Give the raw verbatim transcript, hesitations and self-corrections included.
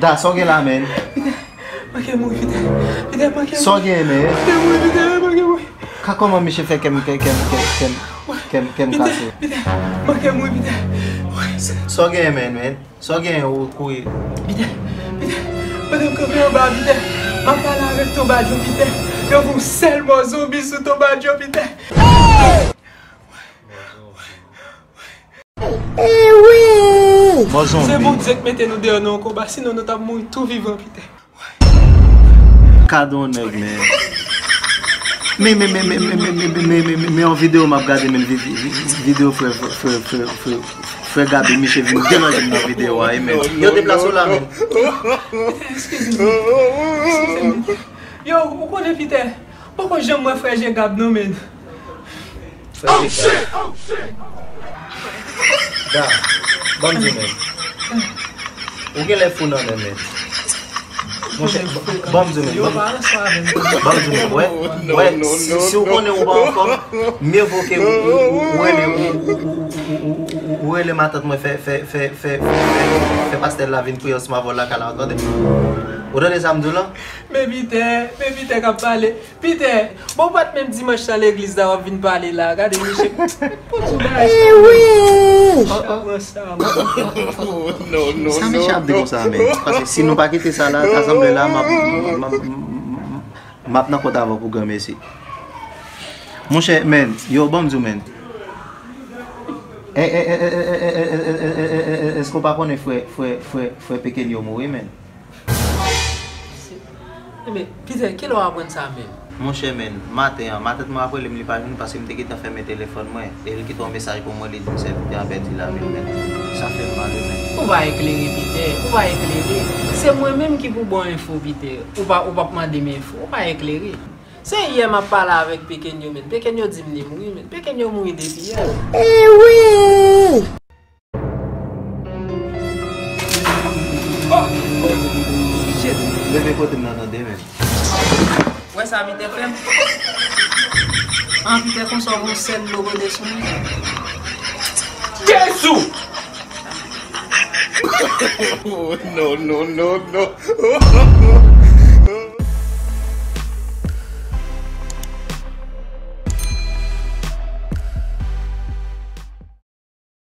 Da, sa w gen la, menn? Pite, manke mouri, Pite. Pite, manke mouri. Sa w gen, menn? Manke mouri, Pite, manke mouri. Ka kòman misye fè kè m, kè, kè m, kè, kè m, kè m, kè m kase? Pite, Pite, manke mouri, Pite. Sa w gen, menn, menn? Sa w gen, ou kouri? Pite, Pite, pandan m kanpe anba, Pite, m ap pale avèk Tonbadyo, Pite. Yo voye yon sèl mò zonbi sou Tonbadyo, Pite. Mò zonbi. Se Bondye k mete nou deyò nan yon konba, sinon nou t ap mouri tou vivan, Pite. Kado nèg, men. Men, men, men, men yon videyo m ap gade, men vi-, vi-, vi-, videyo frè, frè, frè, frè, frè, frè Gaby, misye vin deranje m nan videyo a, wi, men. Yo deplase w la, men. Eskize m. Eskize m. Yo, ou konnen Pite, poko janm wè frè Jegab non, men. Frè Jegab. Da, ban m di w, men. Ou gen lè fou nan men, men. Monchè, ban m di w, men. Ban m di w, men. Wè, wè, si, si w konnen ou pa anfòm, mye vo ke ou, ou, ou, ou rele, ou, ou, ou rele matant mwen fè, fè, fè, fè, fè, fè pastè la vin priye ansanm avè w lakay la, ou tande? Ou tande sa m di w la? Men Pite, men Pite k ap pale. Pite, bon, ou pa t menm dimanch sa legliz la w ap vin pale la. Gade, misye. Pou di w bagay sa. Ewi! Sa misye ap di konsa, men? Paske si nou pa kite sa la, asanble la, m ap, m ap, m ap, m ap nan kont avè w pou granmesi. Monchè, men, yo, ban m di w, men. Èske w pa konnen frè, frè, frè, frè Pekenyo mouri, men? Ebyen, Pite, kilè w aprann sa menm? Monchè, men, maten an, matant mwen ap rele m, li pa jwenn paske m te gentan fèmen telefòn mwen, e li kite yon mesaj pou mwen, li di m sèvitè a pèdi lavi l, men. Sa fè m mal, wi, men. Ou pa eklere, Pite, ou pa eklere. Se mwen menm ki pou ba w enfo, Pite. Ou pa, ou p ap mande m enfo, ou pa eklere. Se yè m ap pale avèk Pekenyo, men. Pekenyo di m li mouri, men. Pekenyo mouri depi yè. Ewi! Oh! Oh! Shit! Leve kote m nan tande, men. Wè sa Pite fè m? An Pite konsa w gon sèl dlo rode sou mwen. Jezi! Oh, no, no, no, no.